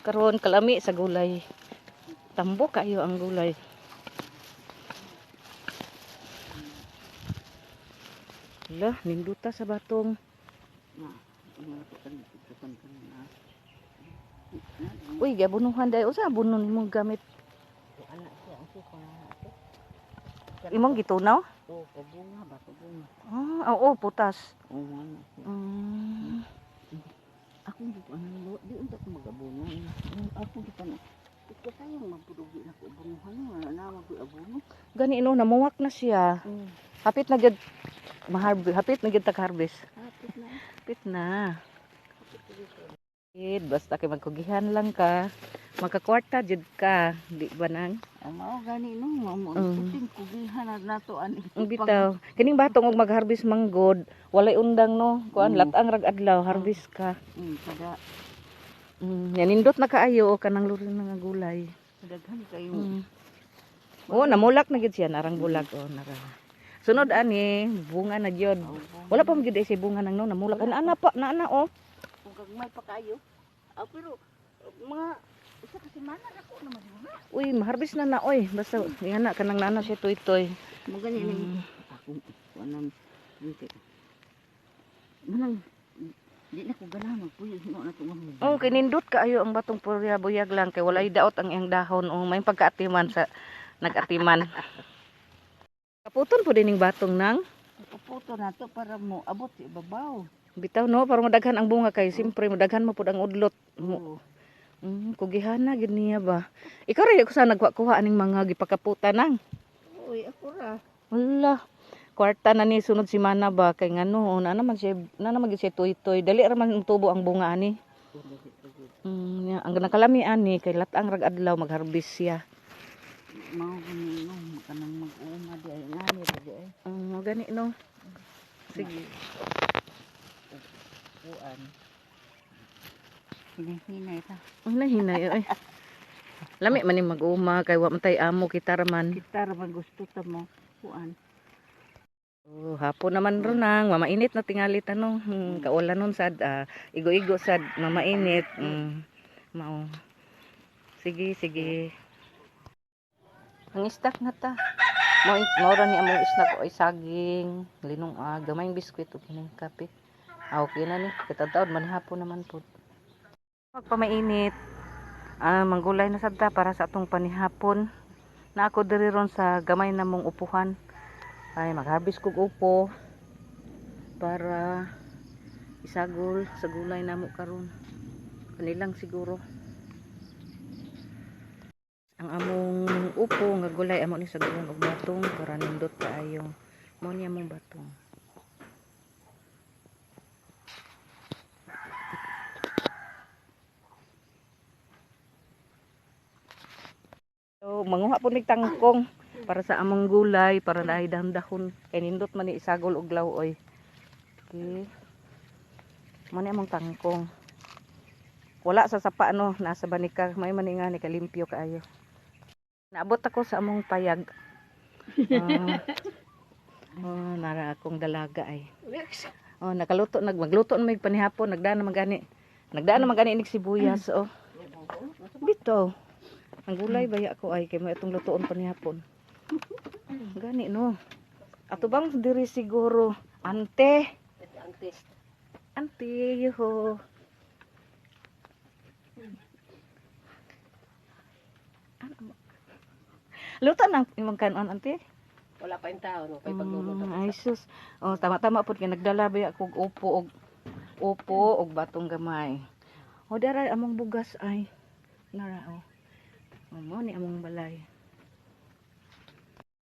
Karon kalami sa gulay. Tambo kayo ang gulay. Lah, ninduta sa batong. Na, ano ko kan tukan kan na. Uy, giabunuhan dai. Unsa abuno nimong gamit? Ana siya ang suka na ito. Imong gitunaw? Oh, pabunga ba, pabunga. Ah, oo, putas. Oo, ana siya. Ako di ko ano, di unta ko mag-abono. Ako di pa na. Kasayang magpudugi na ko abonohan, wala na mag abono. Gani no, namuwak na siya. Hapit na gyud maharvest, hapit na gyud tag harvest. Hapit na. Hapit na. Kid, basta kay magkugihan lang ka. Magkakwarta jud ka, di ba nang? Ang mao gani no, mao mo puting kugihan na nato ani. Ang bitaw. Kining batong og mag-harvest manggod, walay undang no. Kuan lat-ang rag adlaw harvest ka. Kada Yanindot na kaayo o kanang lurin nga gulay. daghan kayo. Oh, namulak na gid siya narang bulak oh nara. Sunod ani bunga na gyud. Wala pa man gyud ay bunga nang no namulak. Ana ana pa na ana oh. Kung gagmay pa kayo. Ah, pero mga isa ka semana ako naman yun. Uy, maharvest na na oy. Basta nga na kanang nana siya tuy-tuy. Mo gani ning ako kuanan dito. Manang di na ko ganahan magpuyo himo na tungod mo. Oh, kay nindot kaayo ang batong purya buyag lang kay walay daot ang iyang dahon oh, may pagkaatiman sa nagatiman. Kaputon po dining batong nang Puputo na to para mo abot sa ibabaw. Bitaw no, para madaghan ang bunga kay siyempre madaghan mo pud ang udlot. Mo, Oo. Kugihana gid niya ba. Ikaw ra ko sa nagkuha aning mga gipakaputa nang. Uy, ako ra. Wala. Kwarta na ni sunod semana ba kay ngano na naman siya na naman gyud siya tuy-tuy. Dali ra man tubo ang bunga ani. Nya, ang nakalami ani kay lat-ang rag adlaw magharvest siya. Mao gani no, kanang mag-uma di ay ngani ra di ay. Gani no. Sige. Kuan. Hinay-hinay ta. Ang nahinay ay. Lami man ni mag-uma kay wa man tay amo kita ra man. Kita ra man gusto ta mo. Kuan. Oh, hapon naman ron nang mamainit na tingali tanong. Kaula nun sad igo-igo sad mamainit. Mao. Sige, sige. Ang istak na ta. Mo mao ra ni among snack oy saging, linungag, gamayng biskwit ug kining kape. Ah, okay na ni. Katadtaon man hapon naman pud. Magpamainit. Ah, manggulay na sad ta para sa atong panihapon. Na ako diri ron sa gamay na mong upuhan. Ay, mag-harvest kog upo para isagol sa gulay namo karon. Kanilang siguro. Ang among upo nga gulay amo ni sagulan og batong para nindot kaayo. Mao ni among batong. So, manguha po ni tangkong para sa among gulay para naay dahon-dahon kay nindot man ni isagol og law-oy. Okay. Mao ni among tangkong. Wala sa sapa no, nasa banika, may man ni nga ni kalimpyo kaayo. Naabot ako sa among payag. Oh, nara akong dalaga ay. Oh, nakaluto nag magluto na may panihapon, nagdaan na magani. Nagdaan na magani inig sibuyas oh. Bito. Ang gulay baya ko ay kay mo itong lutoon panihapon. Gani no. Ato bang diri siguro ante. Ante. Ante yuho. Ano? Luto na ang imong kanon ante? Wala pa yung tao no, kay pagluluto. Ay sus. Oh, tama-tama pud kay nagdala ba ako og upo og batong gamay. O dara among bugas ay nara oh. Oh, mo ni among balay.